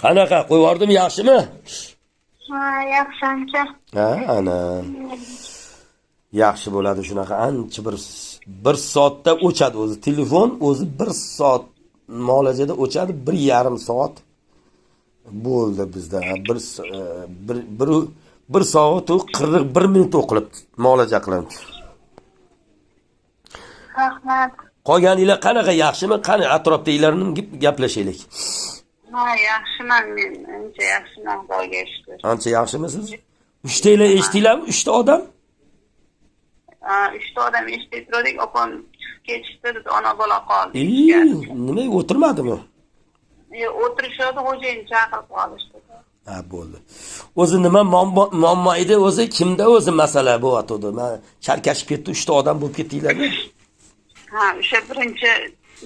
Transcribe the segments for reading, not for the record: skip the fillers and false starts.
Qanaqa, qo'yib yubordim, yaxshimi? Ha, yaxshi ancha. Ha, ana. Yaxshi bo'ladi shunaqa, ancha bir soatda o'chadi o'zi. Telefon o'zi 1 soat muolajada o'chadi, 1,5 soat bo'ldi bizda. Bir soat u 41 minut o'qilibdi, muolaja qilindi. Rahmat. Qolganinglar qanaqa, yaxshimi? Qani atrofdagilarni gaplashaylik. Ha, yaxshiman men. Ancha yaxshiman, Xudoga shukr. Ancha yaxshimisiz? Uchtanglar eshitdinglarmi? Uchta odam? Ha, uchta odam eshitib turdik, opam chiqib ketishdi, biz ona bola qoldik. Nimaga o'tirmadimi? Yo'q, o'tirishadi, xo'jayin chaqirib qolishdi. Ha, bo'ldi. O'zi nima muammo edi o'zi? Kimda o'zi masala bo'lyotdi? Men chalkashib ketdi, uchta odam bo'lib ketdinglar-da. Ha, o'sha birinchi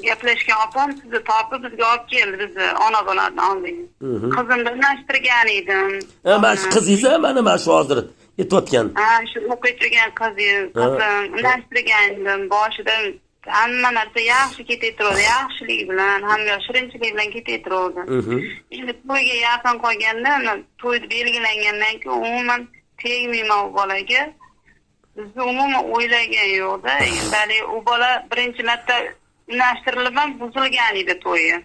gaplashgan opam sizni topib bizga olib keldi, bizni ona bolani oldinga. Qizimni unashtirgan edim. Ha, mana shu qizingiz, mana mana shu hozir aytayotgan. Ha, shu o'qib turgan qizim, unashtirgan edim. Boshida hamma narsa yaxshi ketaverdi, yaxshilik bilan, hamma shirinchilik bilan ketaverdi. Endi to'yga yaqin qolganda, to'y belgilangandan keyin umuman tegmayman u bolaga. Bizni umuman o'ylagan yo'qda. Endi u bola birinchi marta unashtirilib ham buzilgan edi to'yi.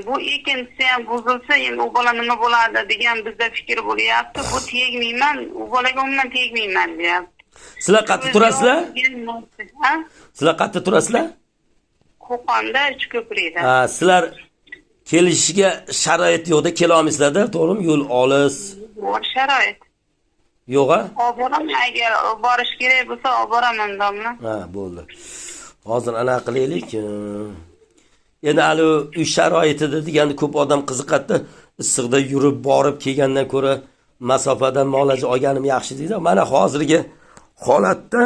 Bu ikkinchisi ham buzilsa, endi u bola nima bo'ladi degan bizda fikr bo'lyapti. Bu tegmayman, u bolaga umuman tegmayman deyapti. Sizlar qayerda turasizlar? Ha? Sizlar qayerda turasizlar? Qo'qonda, Uchko'prikda. Ha, sizlar kelishga sharoit yo'qda, kela olmaysizlar-da, to'g'rimi? Yo'l olis. Bor sharoit. Yo'q, a? Olib boraman, agar borish kerak bo'lsa, olib boraman domla. Ha, bo'ldi. Hozir ana qilaylik. Endi hali uy sharoitida deganda ko'p odam qiziqadi. Issiqda yurib borib kelgandan ko'ra masofadan muolaja olganim yaxshi deydi. Mana hozirgi holatda